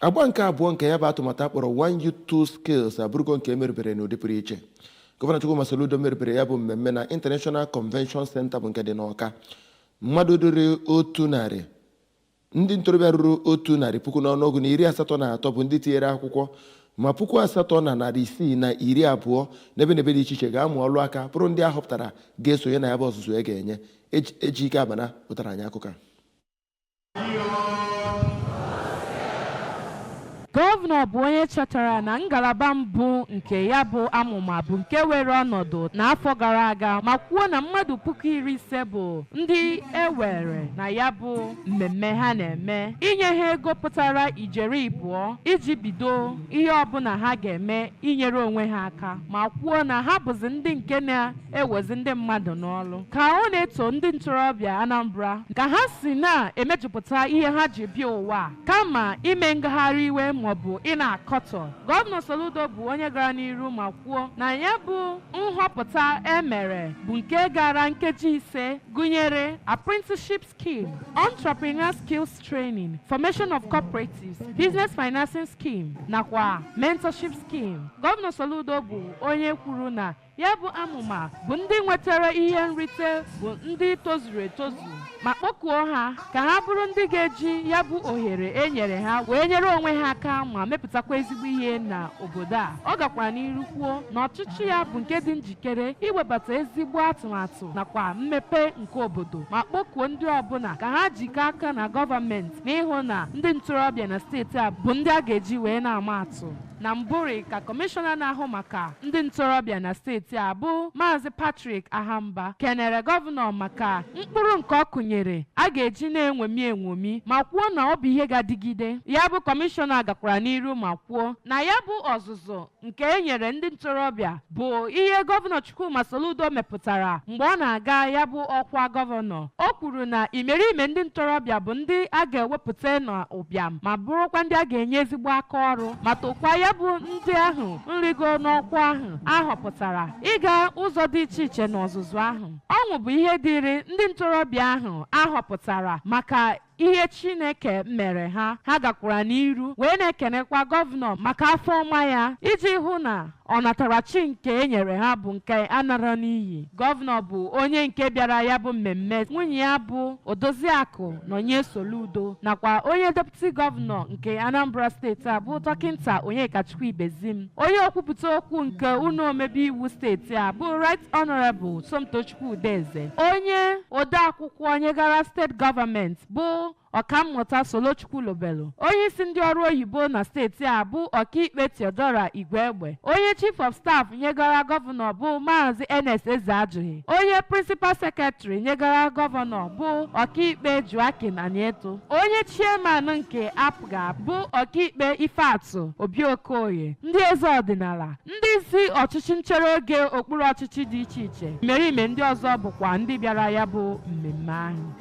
Agba nke abụọ nke ya bụ atụmatụ akpọrọ One Youth Two Skills abụrụgo nke emerubere n'ụdị pụrụ iche. Gọvanọ Chukwuma Soludo merubere ya bụ mmemme na International Convention Center bụ nke dị n'Awka. Mmadụ ruru 100, ndị ntorobịa ruru 100,000 n'ọnụọgụ na 83 bụ ndị tinyere akwụkwọ, ma 8,620 n'ebe n'ebe dị iche iche ga-amụ ọlụ aka bụrụ ndị a họpụtara ga-esonye na ya bụ ọzụzụ e ga-enye. Ejike Abana pụtara anyị akụkọ a. Gọvanọ bụ onye chọtara na ngalaba mbụ nke ya bụ amụma bụ nke were ọnọdụ n'afọ gara aga, ma kwuo na mmadụ 50,000 bụ ndị e were na ya bụ mmemme ha na-eme, inye ha ego pụtara ijeri 2 iji bido ihe ọbụla ha ga-eme inyere onwe ha aka, ma kwuo na ha bụzi ndị nke na-ewezi ndị mmadụ n'ọrụ. Ka ọ na-eto ndị ntorobịa Anambra ka ha si na-emejupụta ihe ha ji bịa ụwa kama ime ngagharị iwe maọbụ ị na-akọtọ, Gọvanọ Soludo bụ onye gara n'iru ma kwuo na ya bụ nhọpụta emere bụ nke gara nkeji 5, gụnyere apprenticeship scheme, entrepreneur skills training, formation of cooperatives, business financing scheme nakwa mentorship scheme. Gọvanọ Soludo bụ onye kwuru na ya bụ amụma bụ ndị nwetara ihe nrite bụ ndị tozuru etozu, ma kpọkuo ha ka ha bụrụ ndị ga-eji ya bụ ohere e nyere ha wee nyere onwe ha aka ma mepụtakwa ezigbo ihe na obodo a. Ọ gakwara n'iru kwuo na ọchịchị ya bụ nke dị njikere iwebata ezigbo atụmatụ nakwa mmepe nke obodo, ma kpọkuo ndị ọbụla ka ha jikọọ aka na gọọmenti n'ịhụ na ndị ntorobịa na steeti a bụ ndị a ga-eji wee na-ama atụ. Na mbụri ka kọmishọna na-ahụ maka ndị ntorobịa na steeti a bụ Maazị Patrick Ahamba kenere gọvanọ maka mkpụrụ nke ọ kụnyere a ga-eji na-enwomi enwomi, ma kwuo na ọ bụ ihe ga-adịgide. Ya bụ kọmishọna gakwara n'iru ma kwuo na ya bụ ọzụzụ nke e nyere ndị ntorobịa bụ ihe gọvanọ Chukwuma Soludo mepụtara mgbe ọ na-aga ya bụ ọkwa gọvanọ. O kwuru na imerime ndị ntorobịa bụ ndị a ga-ewepụta n'ụbịam ma bụrụkwa ndị a ga-enye ezigbo aka ọrụ, ma tokwa ya bụ ndị ahụ nrigo n'ọkwa ahụ a họpụtara ịga ụzọ dị iche iche n'ọzụzụ ahụ. Ọṅụ bụ ihe dịrị ndị ntorobịa ahụ a họpụtara maka ihe Chineke mere ha. Ha gakwara n'iru wee na-ekenekwa gọvanọ maka afọ ọma ya iji hụ na ọ natara chi nke e nyere ha bụ nke a nara n'iyi. Gọvanọ bụ onye nke bịara ya bụ mmemme, nwunye ya bụ Odoziakụ Nonye Soludo nakwa onye deputy gọvanọ nke Anambra steeti a bụ Dọkịnta Onyekachukwu Ibezim, onye okwupụta okwu nke ụlọ omebe iwu steeti a bụ Right Honorable Somtochukwu Udeze, onye odeakwụkwọ nyegara steeti gọọmenti bụ Ọkammụta Solochukwu Lobelu, onye isi ndị ọrụ oyibo na steeti a bụ Ọkaikpe Theodora Igwegbe, onye chief of staff nyegara gọvanọ bụ Maazị Ernest Ezeajughi, onye principal secretary nyegara gọvanọ bụ Ọkaikpe Joaquin Anieto, onye chairman nke APGA bụ Ọkaikpe Ifeatụ Obiokoye, ndị eze ọdịnala, ndị isi ọchịchị nchere oge okpuru ọchịchị dị iche iche, imerime ndị ọzọ bụkwa ndị bịara ya bụ mmemme ahụ.